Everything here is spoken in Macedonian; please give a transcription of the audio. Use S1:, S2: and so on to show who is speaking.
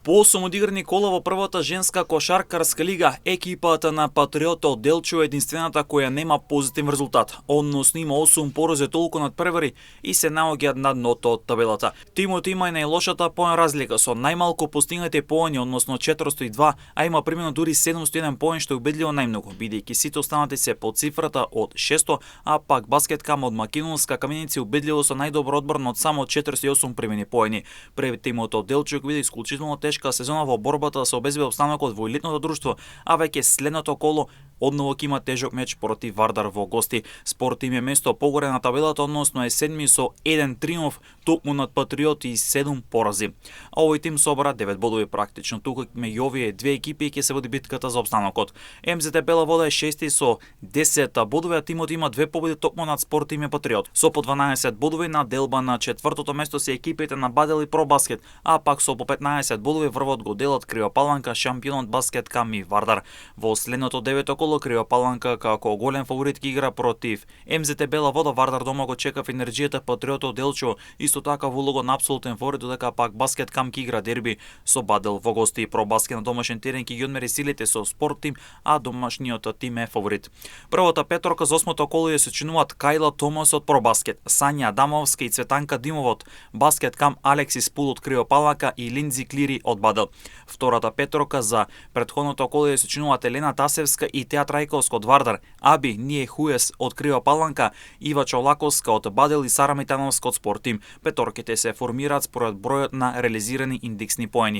S1: По 8 одиграни кола во првата женска кошаркарска лига, екипата на Патриотот од Делчо е единствената која нема позитивен резултат, односно има 8 порази толку над превари и се наоѓаат на дното од табелата. Тимот има и најлошата поен разлика со најмалку постигнати поени, односно 402, а има примено дури 701 поен што е убедливо најмногу, бидејќи сите останати се под цифрата од 600, а пак Баскеткам од Македонска Каменици убедливо со најдобро одбрана од само 48 примени поени. Пред тимот од Делчо биде исклучително тешка сезона во борбата да се обезбеди опстанокот во елитното друштво, а веќе следното коло одново ќе има тежок меч против Вардар во гости. Спорт им е место погоре на табелата, односно е седми со 1 триумф, токму над Патриоти и 7 порази. А овој тим собра 9 бодови практично. Тука меѓу овие две екипи ќе се води битката за опстанокот. МЗТ Бела Вода е шести со 10 бодови, а тимот има 2 победи токму над Спорт им е Патриот. Со по 12 бодови на делба на четвртото место се екипите на Бадел и Пробаскет, а пак со по 15 бодови врвот го делат Кривопаланка, шампионот Баскеткам и Вардар. Во следното девето коло Кривопаланка како голем фаворит ќе игра против МЗТ Бела Вода. Вардар дома го чека в енерджијата Патриотот Делчо, исто така во улога на апсолутен фаворит, додека пак Баскеткам ќе игра дерби со Бадел во гости. Пробаскет на домашен терен ќе ги одмери силите со Спорт тим, а домашниот тим е фаворит. Првата петорка за осмото коло ја се чинуваат Кајла Томас од Пробаскет, Сања Адамовска и Цветанка Димова од Баскеткам, Алексис Пул од Кривопаланка и Линдзи Клири од Бадел. Втората петорка за претходното коло ја се чинуваат Елена Тасевска и Теа Трајковска од Вардар, Аби Ние Хуес од Кривопаланка, Ива Чолаковска од Бадел и Сара Митановска од Спорт тим. Петорките се формираат според бројот на реализирани индексни поени.